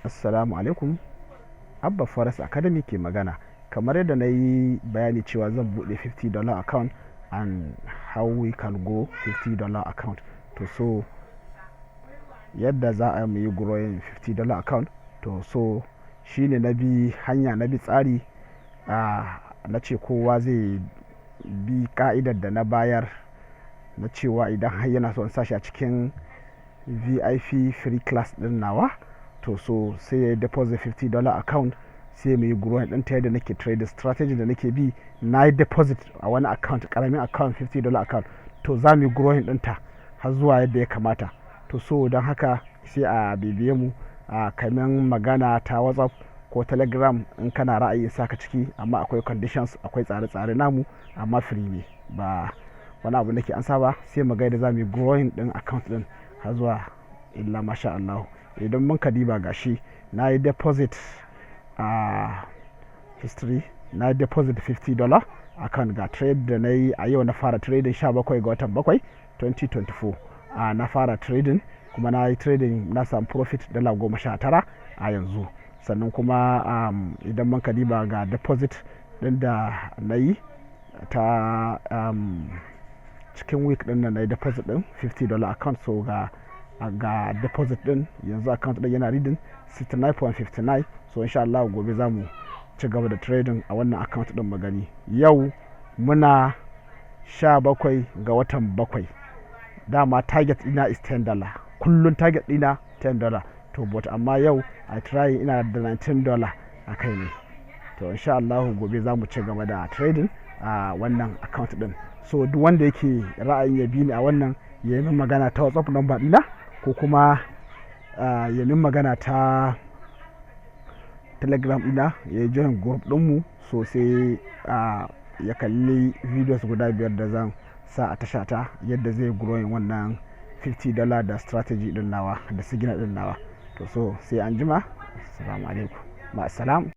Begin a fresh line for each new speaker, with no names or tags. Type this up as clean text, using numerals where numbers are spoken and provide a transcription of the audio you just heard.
Assalamu alaikum. Abba Forex Academy ke magana. Kamar yadda na yi bayani cewa zan buɗe $50 account and how we can go $50 account. To so yadda za a yi growing $50 account. To so shine na bi hanya, na bi tsari, na ce kowa zai bi ka'idar da na bayar na cewa idan har yana so in sa shi a cikin VIP free class ɗin nawa, to so sai ya yi deposit $50 account, sai mu yi growing ɗin ta yadda nake trade, strategy da nake bi. Na yi deposit a wani account, ƙaramin account, $50 account. To za mu yi growing ɗinta har zuwa yadda ya kamata. To so don haka sai a bibiye mu a kamin magana ta WhatsApp ko Telegram in kana ra'ayi in saka ciki, amma akwai conditions, akwai tsare-tsare namu, amma free ne, ba wani abu nake ansa ba. Sai mu ga yadda za mu yi growing ɗin account ɗin har zuwa illa masha Allah. Idan mun ka diba, gashi na yi deposit a history, na yi deposit $50 akan ga trade da na yi a yau. Na fara trading 17 ga watan 7 2024. Na fara trading kuma na yi trading, na samu profit $19 a yanzu. Sannan kuma idan mun ka diba ga deposit din da na yi ta cikin week din nan, na yi deposit din $50 account. So ga deposit din yanzu, account din yana reading 69.59. So insha Allah gobe za mu ci gaba da trading a wannan account din magani. Yau muna 17 ga watan bakwai. Dama target ina is $10. Kullun target dina $10. To but amma yau I try, ina da $19 a kai ne. To insha Allah gobe za mu ci gaba da trading a wannan account din. So duk wanda yake ra'ayin ya bi ni a wannan, ya yi min magana ta WhatsApp number dina ko kuma ya min magana ta Telegram ɗina, ya yi join group ɗinmu. So sai ya kalli videos guda biyar da zan sa a tashata yadda zai growing wannan $50 da strategy ɗin nawa da signal ɗin nawa. To so sai an jima. Assalamu alaikum, ma'assalam.